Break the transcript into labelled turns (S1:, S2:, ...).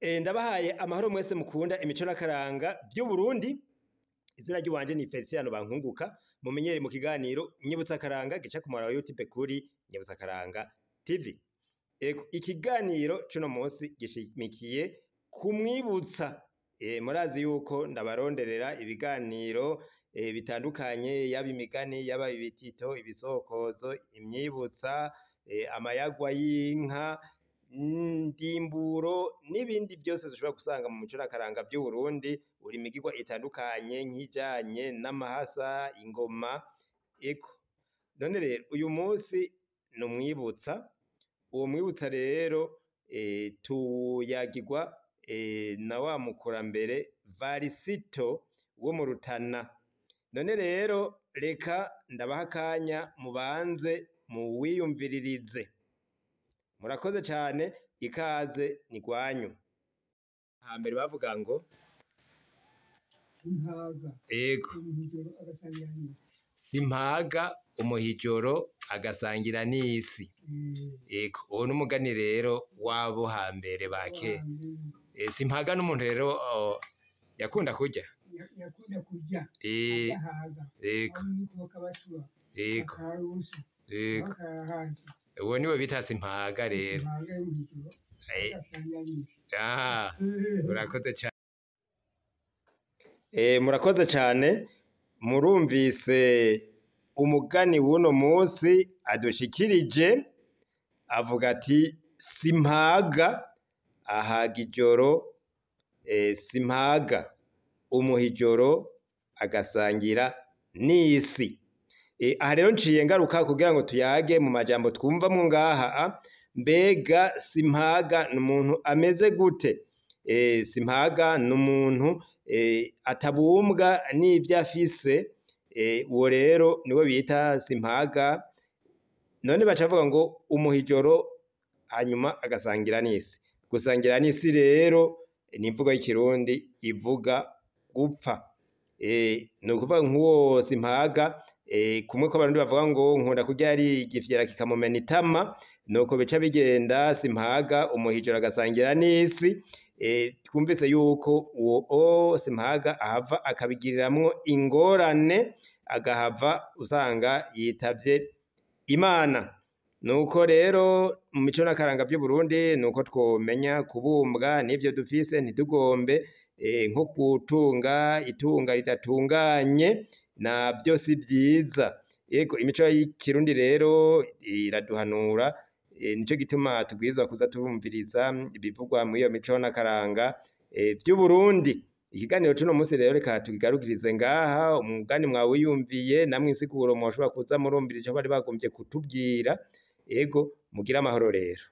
S1: Ndabahaye amahoro mwese mukunda imico n'akaranga vy'Uburundi. Izina ry'iwanje ni Feliciano Bankunguka, mumenyere mu kiganiro Nyibutsa Akaranga gica ku muhora wa YouTube kuri Nyibutsa Akaranga TV. Ego, ikiganiro c'uno munsi gishimikiye kumwibutsa. Murazi yuko ndabaronderera ibiganiro bitandukanye, yaba imigani, yaba ibitito, ibisokozo, imyibutsa, amayagwa y'inka, ndimburo n'ibindi byose dushobora gusanga mu mico n'akaranga vy'Uburundi, uri imigirwa itandukanye nk'ijanye n'amahasa, ingoma, eko. None rero uyu munsi ni umwibutsa, uwo mwibutsa rero tuyagirwa na wa mukurambere Varisito wo mu Rutana. None rero reka ndabaha akanya mubanze muwiyumviririze. Murakoze cane, ikaze ni gwanyu. Hambere bavuga ngo
S2: Simpaga
S1: ego
S2: umuhijoro agasangira n'isi.
S1: Simpaga umuhijoro agasangira n'isi. Ego, uwo n'umugani rero w'abo hambere ba kera. Simpaga n'umuntu rero yakunda kurya.
S2: Yakunda kurya agahaga.
S1: Ego.
S2: Abo bakabashura
S1: Ego.
S2: bakarusa
S1: Ego.
S2: bakahaza.
S1: Uwo niwe bita Simpaga rero.
S2: Simpaga y'umuhijoro agasangira n'isi.
S1: Murakoze cane. Murakoze cane, murumvise umugani w'uno munsi adushikirije, avuga ati simpaga ahaga ijoro, simpaga umuhijoro agasangira n'isi. Aha rero nciye ngaruka kugira ngo tuyage mu majambo twumvamwo ngaha, mbega simpaga ni umuntu ameze gute? Simpaga ni umuntu atabumbwa n'ivyo afise, uwo rero niwe bita simpaga. None baca bavuga ngo umuhijoro hanyuma agasangira n'isi. Gusangira n'isi rero ni imvugo y'ikirundi ivuga gupfa. Ni ukuvuga nk'uwo simpaga, kumwe ko abarundi bavuga ngo nkunda kurya ari igifyera kikamumena itama, nuko bica bigenda simpaga umuhijoro agasangira n'isi. Twumvise yuko uwo simpaga ahava akabigiriramwo ingorane, agahava usanga yitavye Imana. Nuko rero mu mico n'akaranga vy'Uburundi nuko twomenya kubumbwa n'ivyo dufise, ntitugombe nko gutunga itunga ridatunganye, navyo si vyiza. Ego, imico y'ikirundi rero iraduhanura, nico gituma tubwirizwa kuza turumviriza ibivugwa muri iyo mico n'akaranga vy'Uburundi. Ikiganiro c'uno munsi rero reka tukigarukirize ngaha, umugani mwawiyumviye namwe insiguro mwoshobora kuza murumvira ico bari bagomvye kutubwira. Ego, mugire amahoro rero.